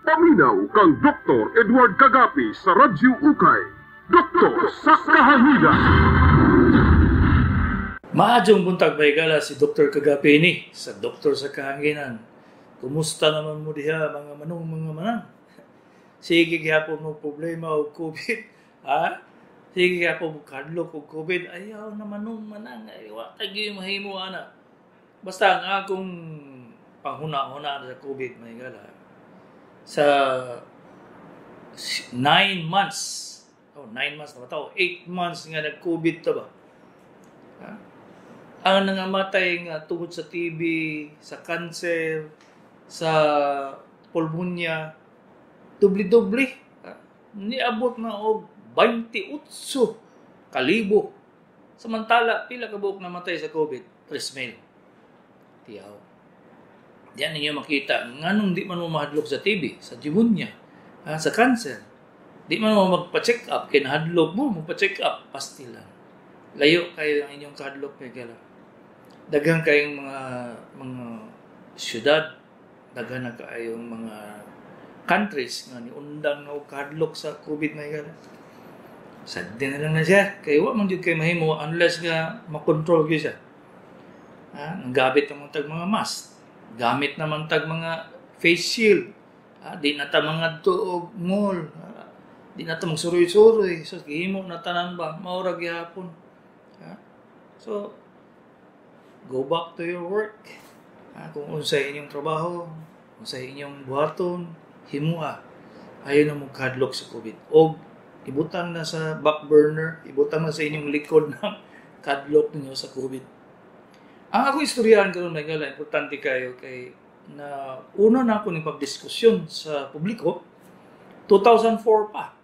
Paminaw kang Dr. Edward Kagapi sa Radyo Ukay. Doktor sa Kahanginan. Maayong buntag, mga higala, si Dr. Kagapi ni sa Doktor sa Kahanginan. Kumusta naman mo diha, mga manong, mga manang? Sige gihapon mo problema og COVID, ha? Sige gihapon mo kadlok og COVID. Ayaw na, manong, manang, ay wa tay mahimo ana. Basta ang akong panghuna-huna sa COVID, mga higala, sa 9 months, oh, 9 months na ba to? 8 months nga nag-COVID ta ba? Ha? Ang nangamatay nga tungod sa TB, sa cancer, sa pulmonya, dubli-dubli. Ha? Niabot na og 28 kalibo. Samantala, pila ka buok namatay sa COVID? 3 mil. Tiyaw. Diyan ninyo makita, nganong di man mo mahadlok sa TB, sa pneumonia, ha, sa cancer. Di man mo magpa-check up, kay nahadlok mo, magpa-check up, pastilan. Layo kayo ang inyong kahadlok kay kala. Daghan kayong mga syudad, daghan na kayong mga countries nga niundang na og kahadlok sa COVID na higala. Sad na lang na siya. Kay wa man jud kay mahimo unless nga makontrol gyud siya. Ha? Ang gamit naman tag mga mask. Gamit naman tag mga face shield. Ha? Di na ta mga og mall. Ha? Di na ta magsuroy-suroy. So, gihimo na tanan ba? Mao ra gihapon. Ha? So, go back to your work. Ha? Kung unsay inyong trabaho, unsay inyong buhaton, himua. Ayaw na mo kahadlok sa COVID. O ibutang na sa back burner, ibutang na sa inyong likod ng kadlok ninyo sa COVID. Ang ako istoryahan karon, mga higala, importante kayo kay na una na ako ning pagdiskusyon sa publiko 2004 pa.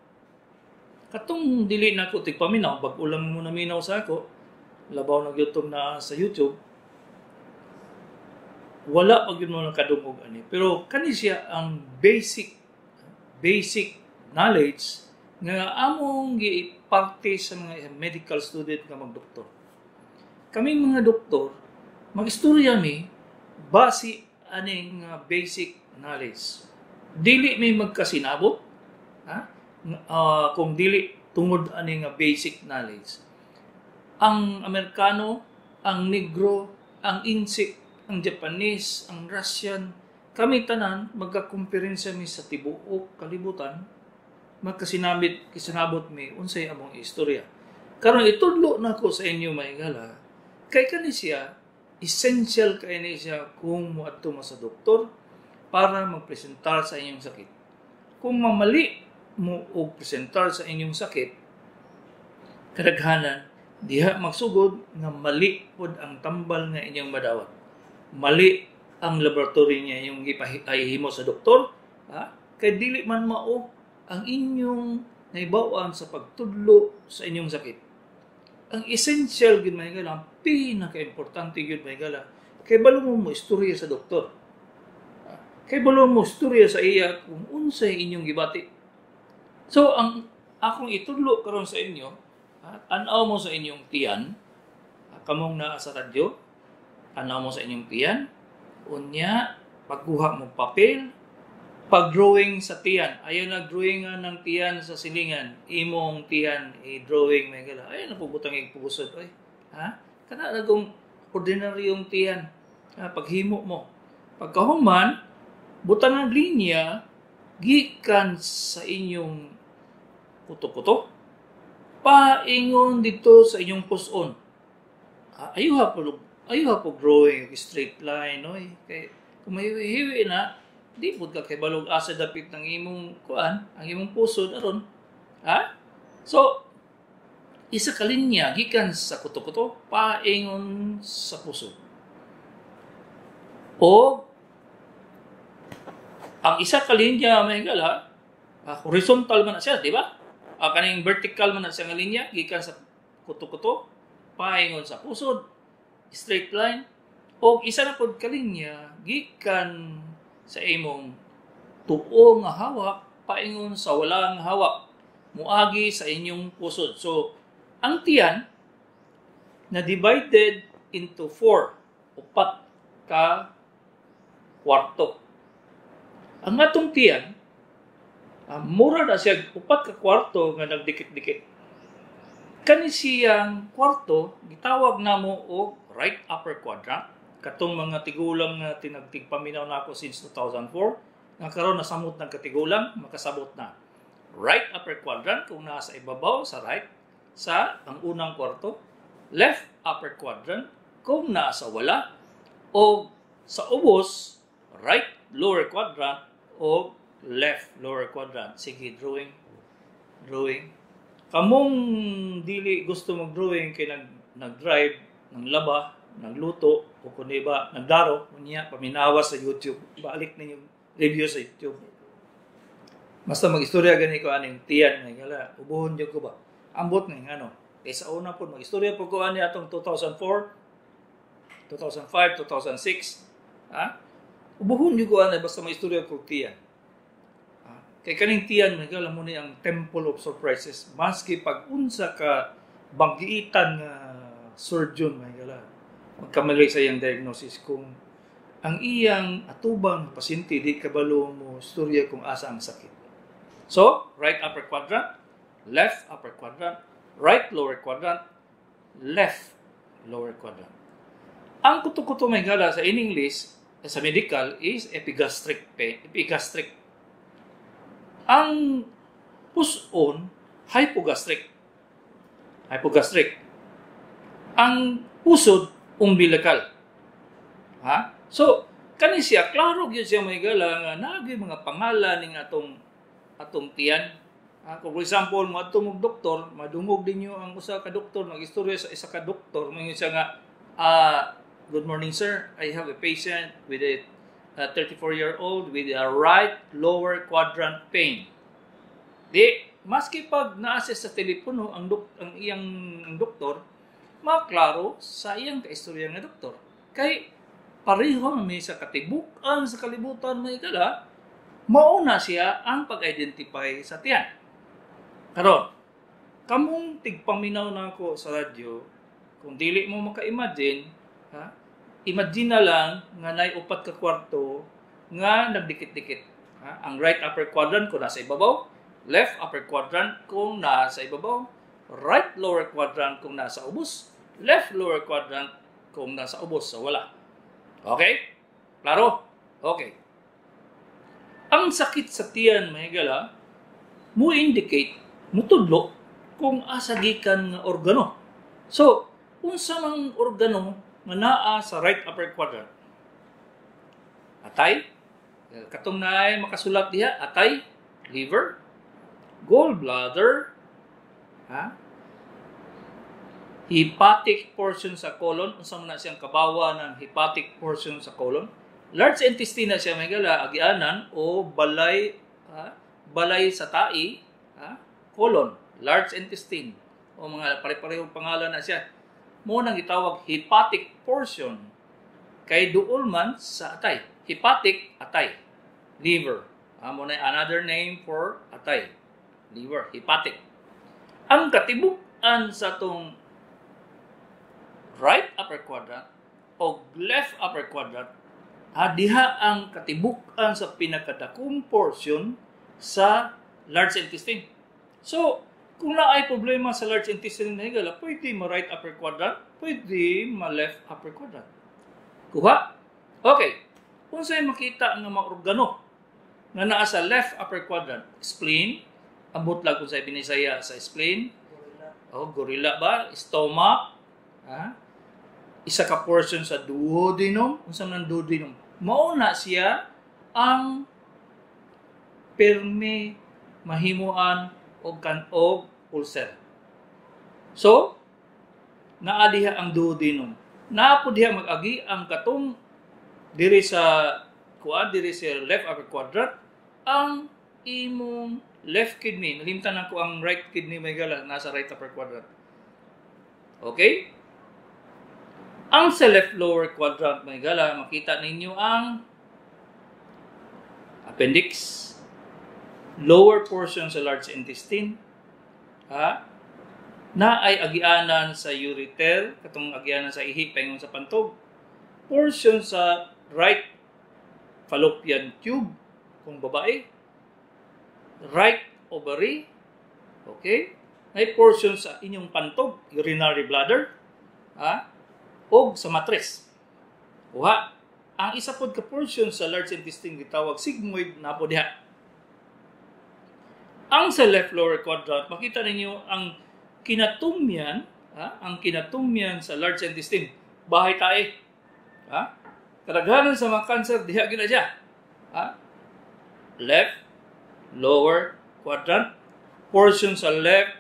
Katong dili na ako tigpaminaw, bag-o lang mo naminaw sa ako, labaw nag YouTube na sa YouTube, wala pa gyud mo nakadungog ani. Pero kani siya ang basic basic knowledge nga among giiparte sa mga medical student nga magdoktor. Kaming mga doktor, magistorya mi base aning basic knowledge. Dili may magkasinabot, ha? Kung dili tungod ani nga basic knowledge. Ang Amerikano, ang Negro, ang Insik, ang Japanese, ang Russian, kami tanan magkakumperensya mi sa tibuok kalibutan, magkasinabit kisinabot mi unsay among istorya. Karon itudlo nako sa inyo, mga higala, kay kani siya essential kay ni siya kung moadto mo sa doktor para magpresentar sa inyong sakit. Kung mamali mo og presentar sa inyong sakit, kadaghanan diha magsugod nga mali pod ang tambal nga inyong madawat. Mali ang laboratory niya yung gipahimo sa doktor, ha? Kay dili man mao ang inyong naibaw-an sa pagtudlo sa inyong sakit. Ang essential gyud, mga higala, ang pinaka-importante gyud, mga higala, kay balo mo mo istorya sa doktor. Kay balo mo istorya sa iya kung unsay inyong gibati. So ang akong itudlo karon sa inyo, tan-aw mo sa inyong tiyan, kamong naa sa radyo, tan-aw mo sa inyong tiyan, unya pagkuha mo papel, pag-drawing sa tiyan. Ayaw na drawing ng tiyan sa silingan. Imong tiyan, i-drawing, mga higala. Ayaw na pubutang pusod. Ay, ha? Kana na kung ordinaryong tiyan. Ha? Paghimo mo. Pagkahuman, butang ang linya gikan sa inyong kuto-kuto paingon dito sa inyong puson. Ah, ayaw ha po drawing straight line, oy. Kay kung may hiwi na, di pud ka kay balog asa dapit ng imong kuan, ang imong pusod aron. Ha? So, isa ka linya gikan sa kuto-kuto paingon sa pusod. O ang isa ka linya, mga higala, horizontal man na siya, di ba? Kaning vertical man na siya nga linya gikan sa kuto-kuto paingon sa pusod, straight line. O isa na pod ka linya gikan sa imong tuo nga hawak paingon sa walang hawak, muagi sa inyong pusod. So, ang tiyan na divided into four, upat ka kwarto. Ang atong tiyan Mura na siya upat ka kwarto nga nagdikit-dikit. Kani siyang kwarto gitawag namo og right upper quadrant. Katong mga tigulang nga tinagtigpaminaw nako since 2004 nga karon nasamot ng katigulang, makasabot na. Right upper quadrant kung nasa ibabaw sa right sa ang unang kwarto, left upper quadrant kung nasa wala, o sa ubos right lower quadrant o left lower quadrant. Sige, drawing. Drawing. Kamong dili gusto mag-drawing kay nag-drive, ng laba, nagluto, o kung iba, nagdaro, unya, paminawa sa YouTube. Balik ninyo review sa YouTube. Basta mag-istorya gani ko aning tiyan nga gala, ubuhon jud ko ba. Ambot nga ano. Kay sa una po mag-istorya po ko ani atong 2004, 2005, 2006, ha? Ubuhon jud ko ani basta mag-istorya ko tiyan. Ha? Kay kaning tiyan mga gala mo ni ang temple of surprises. Maski pag unsa ka banggiitan nga surgeon mga gala, magkamali sa iyang diagnosis kung ang iyang atubang pasyente di kabalo mo istorya kung asa ang sakit. So, right upper quadrant, left upper quadrant, right lower quadrant, left lower quadrant. Ang kuto-kuto may gala sa in English, sa medical, is epigastric pain, epigastric. Ang puson, hypogastric. Hypogastric. Ang pusod, umbilical. Ha? So, kani siya, klaro gyud siya may gala nga naagay mga pangalan ning atong atong tiyan. Ha? Kung for example, moadto mong doktor, madungog ninyo ang usa ka doktor, mag-istorya sa isa ka doktor, moingon siya nga, "Good morning, sir, I have a patient with a 34-year-old with a right lower quadrant pain." Di, maski pag na-assess sa telepono ang iyang ang doktor, maklaro sa iyang kaistorya nga doktor. Kay pareho may sa katibuk-an sa kalibutan may kala, mauna siya ang pag-identify sa tiyan. Karon, kamong tigpaminaw na ako sa radyo, kung dili mo maka-imagine, ha, imagine na lang nga nay upat ka kwarto nga nagdikit-dikit. Ha? Ang right upper quadrant kung nasa ibabaw, left upper quadrant kung nasa ibabaw, right lower quadrant kung nasa ubos, left lower quadrant kung nasa ubos sa wala. Okay? Klaro? Okay. Ang sakit sa tiyan, mga higala, mo indicate, mutudlo kung asa gikan nga organo. So, unsa mang organo nga naa sa right upper quadrant? Atay, katong naay makasulat diha, atay, liver, gallbladder, ha? Hepatic portion sa colon, unsa man na siyang kabawa ng hepatic portion sa colon. Large intestine na siya may gala, agianan o balay, ha? Balay sa tai, ha? Colon, large intestine o mga pare-parehong pangalan na siya. Mo nang gitawag hepatic portion kay duol man sa atay. Hepatic, atay. Liver. Mo na another name for atay. Liver, hepatic. Ang katibuk-an sa tong right upper quadrant o left upper quadrant, ha, diha ang katibuk-an sa pinakadakong portion sa large intestine. So, kung naay problema sa large intestine na higala, pwede ma right upper quadrant, pwede ma left upper quadrant. Kuha? Okay. Kung sa'yo makita nga mga organo nga naa sa left upper quadrant, spleen, ambot lang kung sa Binisaya sa spleen, oh, gorilla ba? Stomach, ha? Isa ka portion sa duodenum, unsa man duodenum? Mao na siya ang perme mahimuan og kan og ulcer. So, naa diha ang duodenum. Naa po diha mag-agi ang katong diri sa kuan diri sa left upper quadrant ang imong left kidney. Nalimtan na ko ang right kidney may gala nasa right upper quadrant. Okay? Ang sa left lower quadrant may gala makita ninyo ang appendix, lower portion sa large intestine, ha? Na ay agianan sa ureter, katong agianan sa ihi paingon sa pantog, portion sa right fallopian tube kung babae, right ovary, okay? May portion sa inyong pantog, urinary bladder, ha? Og sa matres. Uha, ang isa pod ka portion sa large intestine gitawag sigmoid na po diha. Ang sa left lower quadrant, makita ninyo ang kinatumyan, ha? Ang kinatumyan sa large intestine, bahay tae. Ha? Kadaghanan sa mga cancer diha gina siya. Ha? Left lower quadrant, portion sa left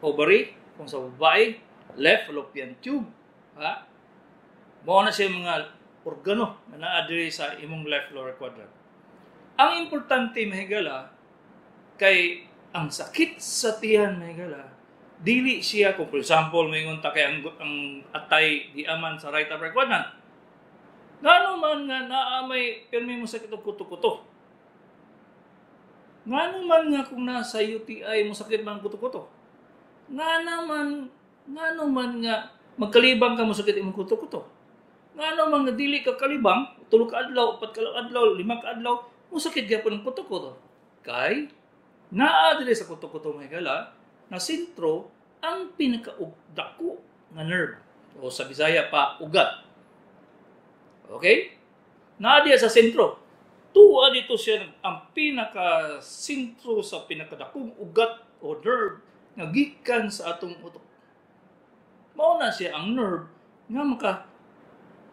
ovary, kung sa babae, left fallopian tube. Ha? Mao na siya mga organo na naa diri sa imong left lower quadrant. Ang importante, mahigala, kay ang sakit sa tiyan, mahigala, dili siya kung for example moingon ta kay ang atay di aman sa right upper quadrant. Ngano man nga naa may pirmi mo sakit og kuto-kuto? Ngano man nga kung nasa UTI mo sakit man kuto-kuto? Ngano man nga magkalibang ka mo sakit imong kuto-kuto? Ngano man nga dili ka kalibang, 3 ka adlaw, 4 ka adlaw, 5 ka adlaw, mo sakit gyapon ang kuto-kuto? Kay naa diri sa kuto-kuto, mahigala, na sentro ang pinakadako nga nerve o sa Bisaya pa ugat. Okay? Naa diya sa sentro. Tuwa dito siya ang pinaka sentro sa pinakadakong ugat o nerve nga gikan sa atong utok. Mao na siya ang nerve nga maka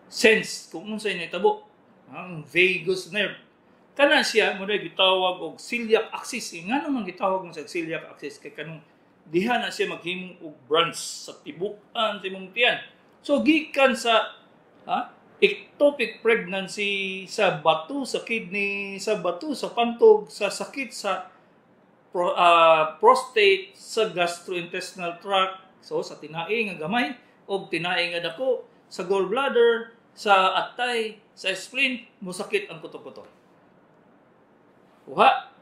sense kung unsay nahitabo. Ang vagus nerve. Kana siya mo na gitawag og celiac axis. Eh, ngano man gitawag mo sa celiac axis? Kay kanung diha na siya maghimo og branch sa tibukan sa imong tiyan. So gikan sa, ha, ectopic pregnancy, sa bato sa kidney, sa bato sa pantog, sa sakit sa prostate, sa gastrointestinal tract, so sa tinai nga gamay og tinai nga dako, sa gallbladder, sa atay, sa spleen, musakit ang kuto-kuto. Uha.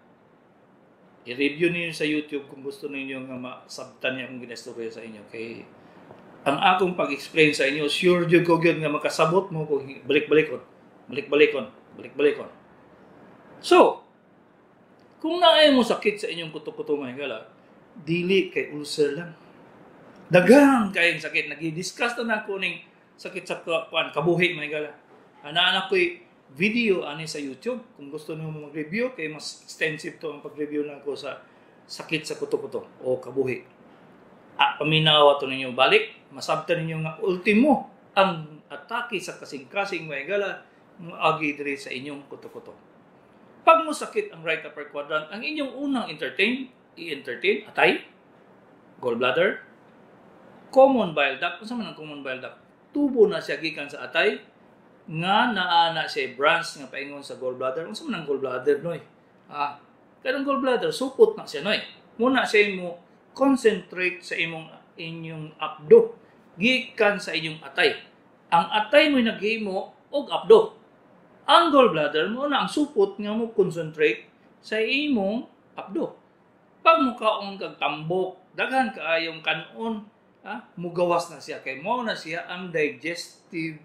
I-review niyo sa YouTube kung gusto ninyo nga masabtan niya akong ginestorya sa inyo. Kay ang akong pag-explain sa inyo, sure jud ko gyud nga makasabot mo kung balik-balikon. Balik-balikon, balik-balikon. So, kung naay mo sakit sa inyong kuto-kuto, mga higala, dili kay ulcer lang. Daghang kayong sakit. Nag-discuss na nako ning sakit sa kuan kabuhi, mga higala. Ana ko'y video ani sa YouTube kung gusto niyo mag-review kay mas extensive to ang pag-review nako sa sakit sa kuto-kuto o kabuhi. Ah, paminawa to ninyo balik, masabtan ninyo nga ultimo ang atake sa kasing-kasing, mga higala, agi diri sa inyong kuto-kuto. Pag mo sakit ang right upper quadrant, ang inyong unang entertain, i-entertain, atay, gallbladder, common bile duct. Unsa man ang common bile duct? Tubo na siya gikan sa atay, nga naa na siya branch nga paingon sa gallbladder. Unsa man ang gallbladder, noy? Ah, kanang gallbladder supot na siya, noy. Muna siya mo concentrate sa imong inyong apdo gikan sa inyong atay. Ang atay mo naghimo og apdo. Ang gallbladder mo na ang supot nga mo concentrate sa imong apdo. Pag mukaon kag tambok, daghan kaayong kanon, ah, mugawas na siya kay mo na siya ang digestive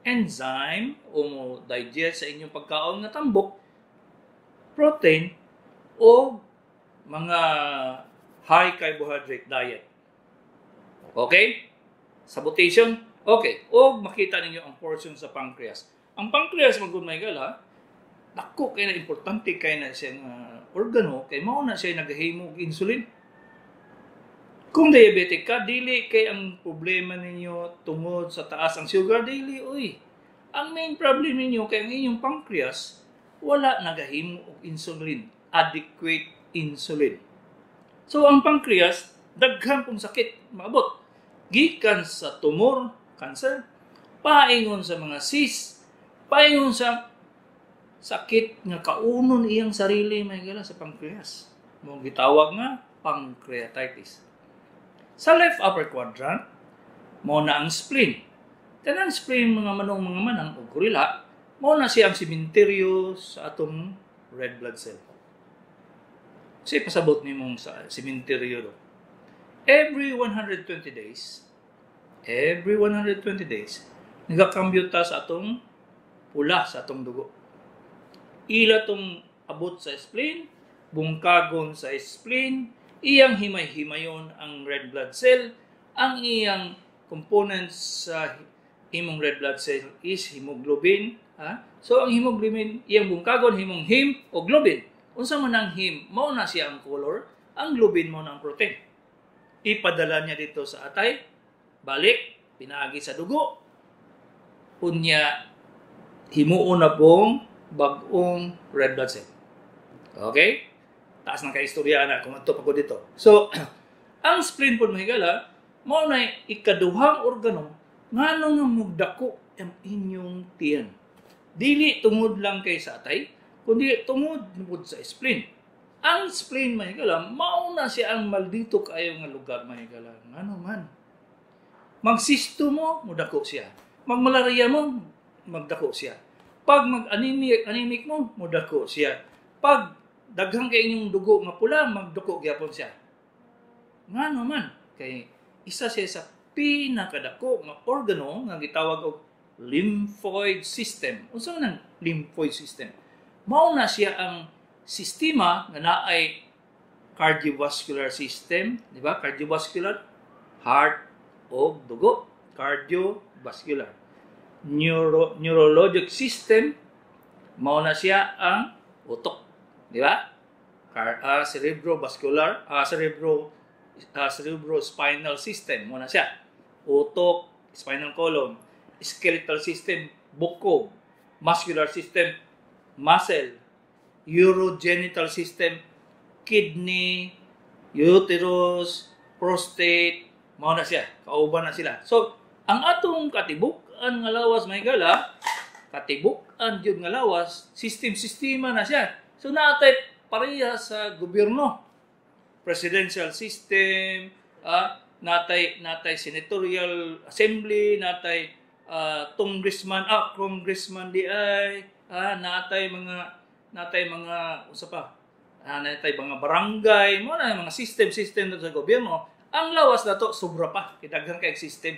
enzyme o mo digest sa inyong pagkaon nga tambok, protein o mga high carbohydrate diet. Okay? Sabotation? Okay. O makita ninyo ang portion sa pancreas. Ang pancreas man gud, mga higala, dako kay na, importante kay na siya nga organo kay mao na siya nagahimo og insulin. Kung diabetic ka, dili kay ang problema ninyo tungod sa taas ang sugar, dili oy. Ang main problem ninyo kay ang inyong pancreas wala nagahimo og insulin, adequate insulin. So ang pancreas daghan pong sakit maabot. Gikan sa tumor, cancer, paingon sa mga cyst, paingon sa sakit nga kaunon iyang sarili, mga higala, sa pancreas. Mo gitawag nga pancreatitis. Sa left upper quadrant, mao na ang spleen. Kanang spleen, mga manong, mga manang o gorilla, mao na siya ang sementeryo sa atong red blood cell. Kasi pasabot nimong sa sementeryo do. Every 120 days, every 120 days, nagakambyo ta sa atong pula sa atong dugo. Ila tong abot sa spleen, Bungkagon sa spleen, iyang himay-himayon ang red blood cell. Ang iyang components sa imong red blood cell is hemoglobin. Ha? So ang hemoglobin, iyang bungkagon himong heme o globin. Unsa man ang heme, mao na siya ang color, ang globin mao na ang protein. Ipadala niya dito sa atay, balik, pinaagi sa dugo, unya himuon na pong bag-ong red blood cell. Okay? Taas ng kaistorya na kung ato pa ko dito. So, ang spleen po, mga higala, mao na ikaduhang organo ngano nga mugdako ang inyong tiyan. Dili tungod lang kay sa atay, kundi tungod pud sa spleen. Ang spleen, mga higala, mao na siya ang maldito kaayo nga lugar, mga higala. Ngano man? Magsisto mo, mudako siya. Magmalarya mo, magdako siya. Pag mag-anemic anemic mo, mudako siya. Pag daghan kay inyong dugo nga pula, magdako gyapon siya. Ngano man? Kay isa siya sa pinakadako nga organo nga gitawag og lymphoid system. Unsa man ang lymphoid system? Mao na siya ang sistema nga naay cardiovascular system, di ba? Cardiovascular, heart o dugo, cardiovascular. Neurologic system, mao na siya ang utok, di ba? Cerebrovascular, cerebrospinal system, mao na siya. Utok, spinal column, skeletal system, buko, muscular system, muscle, urogenital system, kidney, uterus, prostate, mao na siya, kauban na sila. So, ang atong katibuk-an nga lawas, mga higala, katibuk-an jud nga lawas, system-sistema na siya. So, naatay pareha sa gobyerno. Presidential system, natay senatorial assembly, natay congressman di ay, natay mga usa pa, natay mga barangay, mo na mga system-system sa gobyerno. Ang lawas nato sobra pa, kay daghan kay system.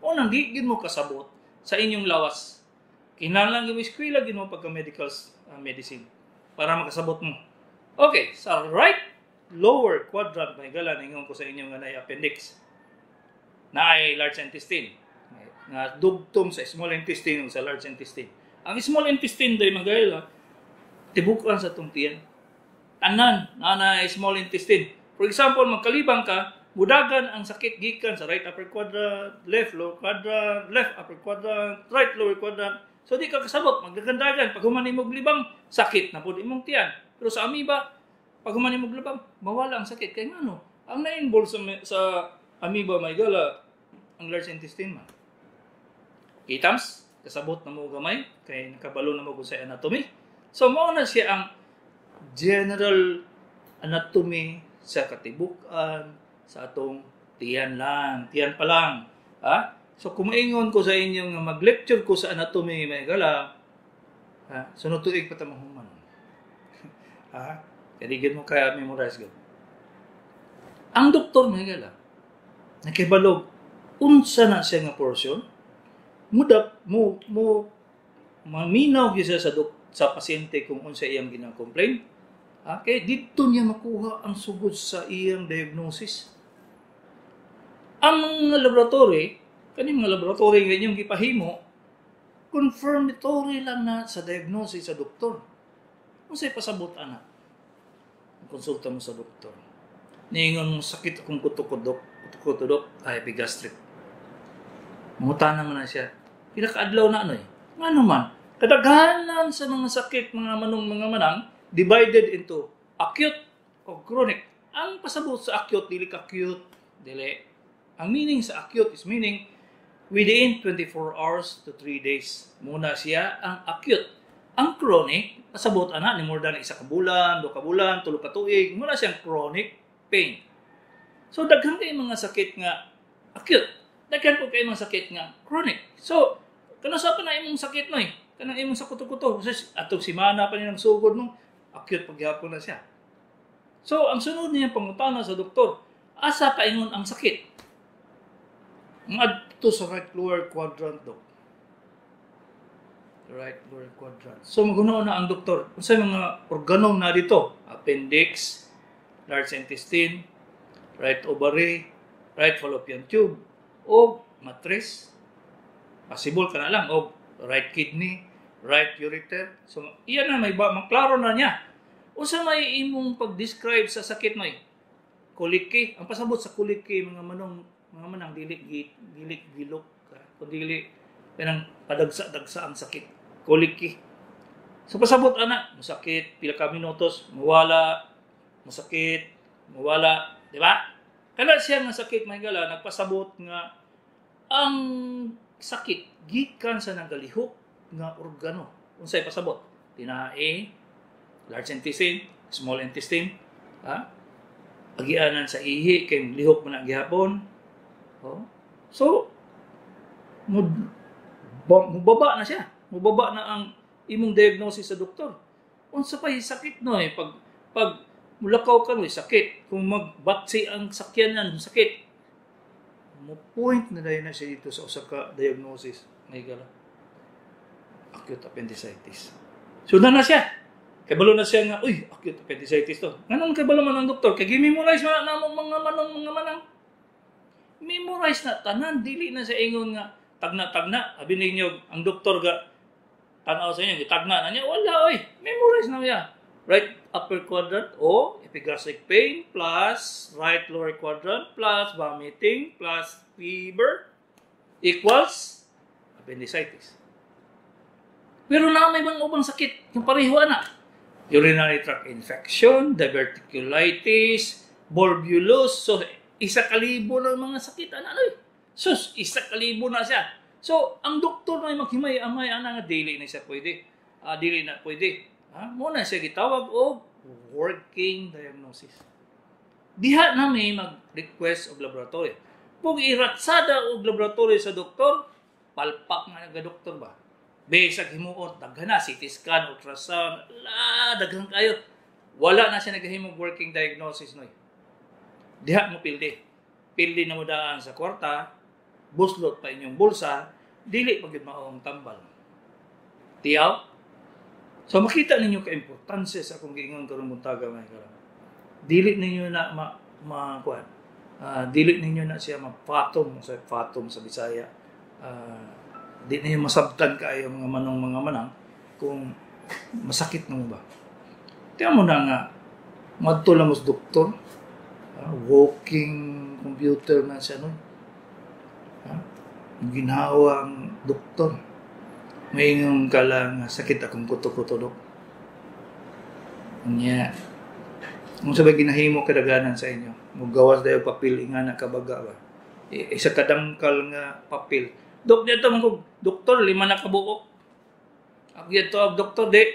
Unang di gid mo kasabot sa inyong lawas. Kinahanglan gyud mo eskwela gid mo pagka medical medicine para makasabot mo. Okay, sa right lower quadrant, mga higala, ningon ko sa inyo nga naay appendix. Naay large intestine. Nga dugtong sa small intestine ug sa large intestine. Ang small intestine day, mga higala, tibukan sa atong tiyan. Tanan na na small intestine. For example, magkalibang ka, mudagan ang sakit gikan sa right upper quadrant, left lower quadrant, left upper quadrant, right lower quadrant. So di ka kasabot, magdagandagan. Pag human imong libang, sakit na pud imong tiyan. Pero sa amoeba, pag human imong libang, mawala ang sakit. Kay ngano? Ang na-involve sa amoeba, mga higala, ang large intestine man. Kitams, kasabot na mo gamay, kay nakabalo na mo kung sa anatomy. So mao na siya ang general anatomy sa katibukan sa atong tiyan lang, tiyan pa lang. Ha? So kung maingon ko sa inyo nga mag-lecture ko sa anatomy, mga higala, ha, sunod tuig pa ta mahuman. Ha? Kaya di mo kaya memorize gud. Ang doktor, mga higala, nakibalog unsa na siya nga portion, mudap mo mo maminaw gyud siya sa pasyente kung unsa iyang ginang-complain. Okay, dito niya makuha ang sugod sa iyang diagnosis. Ang mga laboratory, kaning mga laboratory nga inyong gipahimo, confirmatory lang na sa diagnosis sa doktor. Unsay pasabot ana? Konsulta mo sa doktor. Niingon mo, "Sakit akong kuto-kudok, kuto-kudok," ay epigastric. Mangutana man na siya. Pila ka adlaw na ano eh. Ngano man? Kadaghanan sa mga sakit, mga manong mga manang, divided into acute o chronic. Ang pasabot sa acute, dili ka cute, dili. Ang meaning sa acute is meaning within 24 hours to 3 days. Muna siya ang acute. Ang chronic, pasabot ana ni more than 1 ka bulan, 2 ka bulan, 3 ka tuig, muna siyang chronic pain. So daghan kay mga sakit nga acute. Daghan po kay mga sakit nga chronic. So kanus-a pa na imong sakit noy? Kanang imong sa kuto-kuto, atong simana pa ni ng sugod no, acute pagyapon na siya. So ang sunod niya pangutana sa doktor, "Asa paingon ang sakit?" "Ngadto sa right lower quadrant, dok." Right lower quadrant. So magunaw na ang doktor. Unsay mga organong na dito? Appendix, large intestine, right ovary, right fallopian tube, o matres. Possible ka na lang, o right kidney, right ureter. So, iyan na, may ba, maklaro na niya. Unsa may imong pag-describe sa sakit noy? Colicky. Ang pasabot sa colicky, mga manong, mga manang, dili, dili gilok, kung dili, kanang padagsa-dagsa ang sakit. Colicky. So pasabot ana, masakit pila ka minutos, mawala, masakit, mawala, di ba? Kana siya nga sakit, mga higala, nagpasabot nga ang sakit gikan sa nagalihok nga organo. Unsay pasabot? Tinae, large intestine, small intestine, ha? Agianan sa ihi kay lihok man na gihapon. Oh. So mubaba na siya. Mubaba na ang imong diagnosis sa doktor. Unsa pa sakit no eh pag mulakaw ka no sakit, kung magbatsi ang sakyanan sakit. Mo point na dayon na siya dito sa usa ka diagnosis, may gala. Acute appendicitis. So na siya. Kabalo na siya nga, uy, acute appendicitis to. Nganong kabalo man ang doktor? Kay gi-memorize man na mga manong mga manang. Memorize na tanan, dili na sa ingon nga tagna-tagna. Abi ninyo ang doktor ga tanaw sa inyo, gitagna na niya. Wala oy, memorize na niya. Right upper quadrant o epigastric pain plus right lower quadrant plus vomiting plus fever equals appendicitis. Pero na may mga ubang sakit, yung pareho ana. Urinary tract infection, diverticulitis, volvulus. So, 1,000 ng mga sakit. Ano, ano eh? Sus, 1,000 na siya. So, ang doktor na maghimay, amay, ana nga, dili na siya pwede. Dili na pwede. Ha? Muna siya gitawag og working diagnosis. Diha na may mag-request og laboratory. Kung iratsada og laboratory sa doktor, palpak nga nga doktor ba? Bisag himuot, daghan na, CT scan, ultrasound, la, daghan kayo. Wala na siya naghimong working diagnosis noy. Diha mo pildi. Pildi na mo daan sa kwarta, buslot pa inyong bulsa, dili pa gyud mao ang tambal. Tiyaw? So makita ninyo ka-importansya sa akong giingon karong buntaga, mga higala. Dili ninyo na ma, ma kuan. Dili ninyo na siya ma-fathom sa fathom sa Bisaya. Di ninyo masabtan kaayo mga manong mga manang kung masakit na mo ba. Tiyan mo na nga madto lang mo sa doktor, walking computer na siya no. Ginhawa ang doktor. Maingon ka lang, sakit akong kuto-kuto, dok. Nya. Kung sabay ginahimo kadaganan sa inyo, mugawas dayo papel nga nakabaga ba. Isa kadangkal nga papel. Dok, dito man ko, doktor, 5 na kabuok. Ako dito, doktor, di.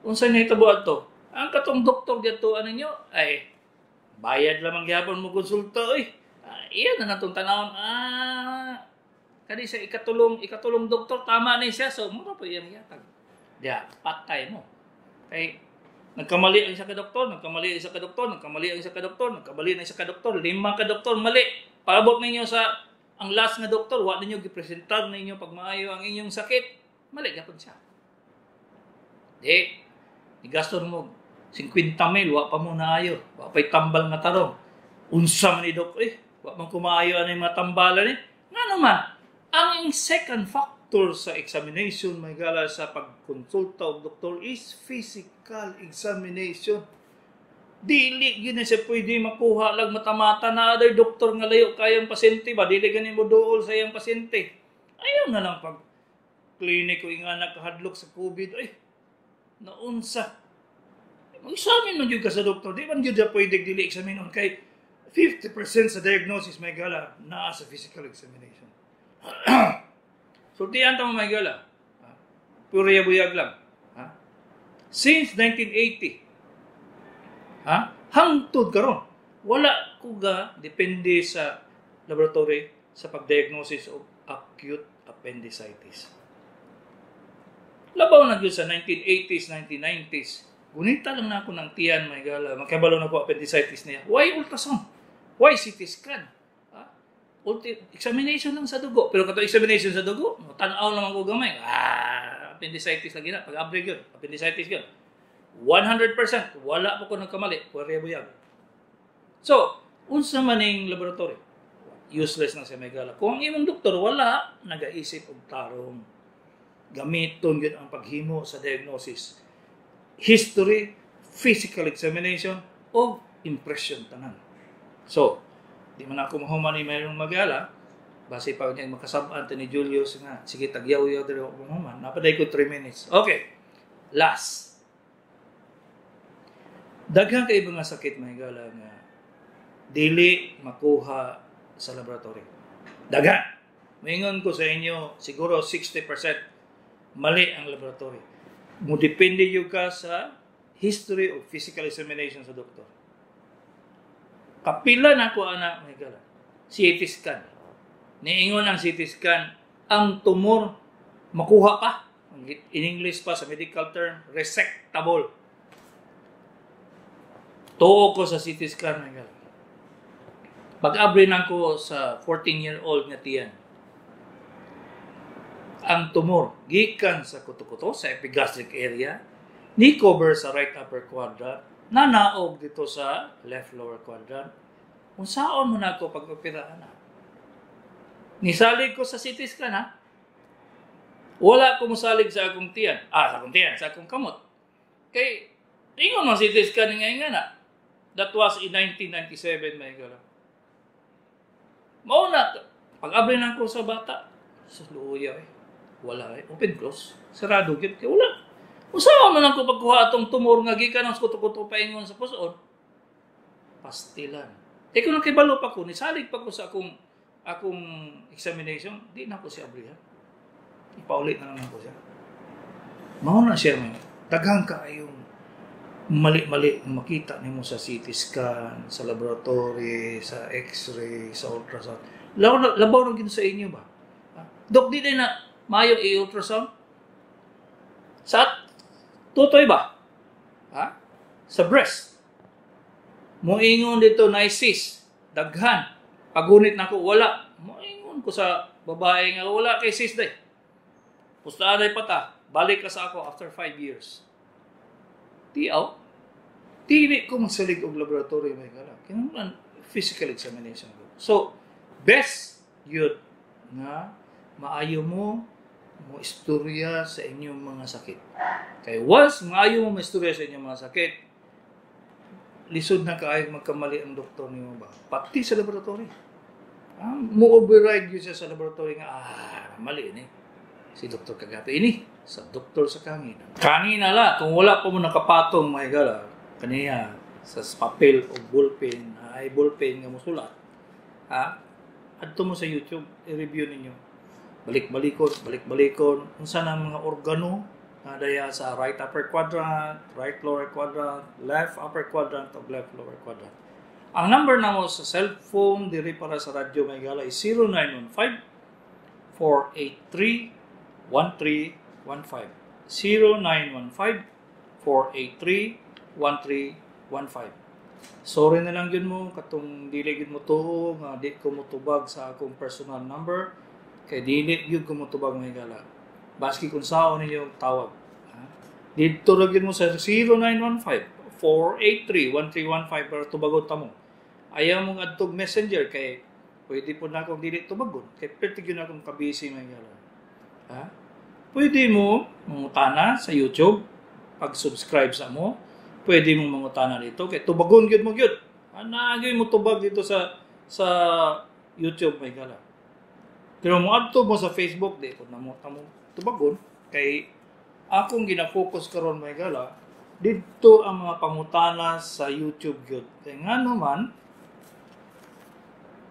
Unsa niya itabo ato? Ang katong doktor dito, ano ninyo? Ay, bayad lamang gihapon mo konsulta, oy. Iyan na natong tanawon. Kani sa ikatulong doktor, tama ni siya. So, mura pa iyang yatag. Diya, patay mo. Kay, nagkamali ang isa ka doktor, nagkamali ang isa ka doktor, nagkamali ang isa ka doktor, nagkamali ang isa ka doktor, 5 ka doktor, mali. Paabot ninyo sa ang last nga doktor, wa ninyo gipresentar ninyo pagmaayo ang inyong sakit, mali gapon siya. Di, igastor mo 50 mil, wa pa mo naayo, wa pa'y tambal nga tarong. Unsa man ni dok, wa man kumaayo ani mga tambalan ni. Nga naman, ang second factor sa examination, may gala sa pagkonsulta og doktor is physical examination. Dili gyud na siya pwede makuha lang matamata na other doktor nga layo kayang pasyente ba, dili gani mo duol sa iyang pasyente. Ayaw na lang pag klinik ko nga nakahadlok sa COVID, ay naunsa. Mag-examine man gyud ka sa doktor, di man gyud siya pwede dili examine kay 50% sa diagnosis may gala naa sa physical examination. Sultian ta mo may gala. Puro buyag lang. Ha? Since 1980, ha? Hangtod karon wala ko ga depende sa laboratory sa pag-diagnosis of acute appendicitis. Labaw na gyud sa 1980s, 1990s. Gunita lang na ako ng tiyan, may gala. Makabalo na ko appendicitis niya. Why ultrasound? Why CT scan? Ha? Examination lang sa dugo. Pero kato examination sa dugo, tanaw lang ako gamay. Appendicitis lagi na. Pag-abri yun, appendicitis yun. 100%, wala pa ko nagkamali, puwerya buyag. So, unsa man ning laboratory? Useless na siya, mahigala. Kung ang imong doktor wala nagaisip og tarong, gamiton gyud ang paghimo sa diagnosis. History, physical examination, o impression tanan. So, di man ako mahuman ni mayroong magala, base pa niya makasab-an ni Julius nga, sige tagyaw-yaw diri ako mahuman. Napaday ko 3 minutes. Okay. Last. Daghan kay mga sakit, mahigala, nga dili makuha sa laboratory. Daghan. Moingon ko sa inyo, siguro 60% mali ang laboratory. Mo depende gyud ka sa history of physical examination sa doktor. Kapila na ko ana, mahigala. CT scan. Niingon ang CT scan, ang tumor makuha pa. In English pa sa medical term, resectable. Tuo ko sa CT scan, mahigala. Pag-abri na ko sa 14-year-old nga tiyan, ang tumor gikan sa kuto-kuto sa epigastric area, ni cover sa right upper quadrant, nanaog dito sa left lower quadrant. Unsaon mo na ako pag-opera na? Nisalig ko sa CT scan, ha? Wala ko mosalig sa akong tiyan. Ah, sa akong tiyan, sa akong kamot. Kay, ingon man CT scan nga na. That was in 1997, mahigala. Mao na, pag-abri na ko sa bata, sa luya eh. Wala eh. Open close. Sarado gyud kay wala. Unsaon man ako pagkuha atong tumor nga gikan ang kuto-kuto paingon sa puson? Pastilan. Eh kung nakibalo pa ko, nisalig pa ko sa akong akong examination, di na ko siya abrihan. Ipaulit na lang ako siya. Mao na siya may daghang kaayong mali-mali nga makita nimo sa CT scan, sa laboratory, sa X-ray, sa ultrasound. Labaw, labaw na gyud sa inyo ba? Ha? Dok, di din na maayo i-ultrasound? Sa tutoy ba? Ha? Sa breast. Moingon dito na cyst, daghan. Pagunit na ko wala. Moingon ko sa babae nga wala kay cyst day. Pustaan ay pata, balik ka sa ako after 5 years. Tiaw, dili ko magsalig og laboratory, mahigala. Kinahanglan physical examination ko. So, best yun nga maayo mo mo istorya sa inyong mga sakit. Kay once maayo mo istorya sa inyong mga sakit, lisod na kaayo magkamali ang doktor nimo ba? Pati sa laboratory. Ah, mo override yun siya sa laboratory nga, ah, mali ni. Si Dr. Kagapi ini, sa doktor sa kangina. Kanina la, kung wala pa mo nakapatong, mahigala, kaniya, sa papel o ballpen, ay ballpen nga mosulat, ha? Adto mo sa YouTube, i-review ninyo. Balik-balikon, balik-balikon, unsa na mga organo na daya sa right upper quadrant, right lower quadrant, left upper quadrant, o left lower quadrant. Ang number namo sa cellphone diri para sa radyo, mahigala, is 0915 483 1315. 0915 483 1315. Sorry na lang yun mo katong dili gyud mo tuo nga di ko motubag sa akong personal number kay dili gyud ko motubag, mahigala. Baski kung saon ninyo tawag. Ha? Dito ra gyud mo sa 0915 483 1315 para tubagon ta mo. Ayaw mong adtog Messenger kay pwede po na akong dili tubagon kay perti gyud akong kabisi, mahigala. Ha? Pwede mo mangutana sa YouTube pag-subscribe sa mo. Pwede mong mangutana dito kay tubagon gyud mo gyud. Ana gyud mo tubag dito sa YouTube, mahigala. Pero mo adto mo sa Facebook, di ko na mo tamo tubagon kay akong gina-focus karon, mahigala, didto ang mga pangutana sa YouTube gyud. Kay ngano man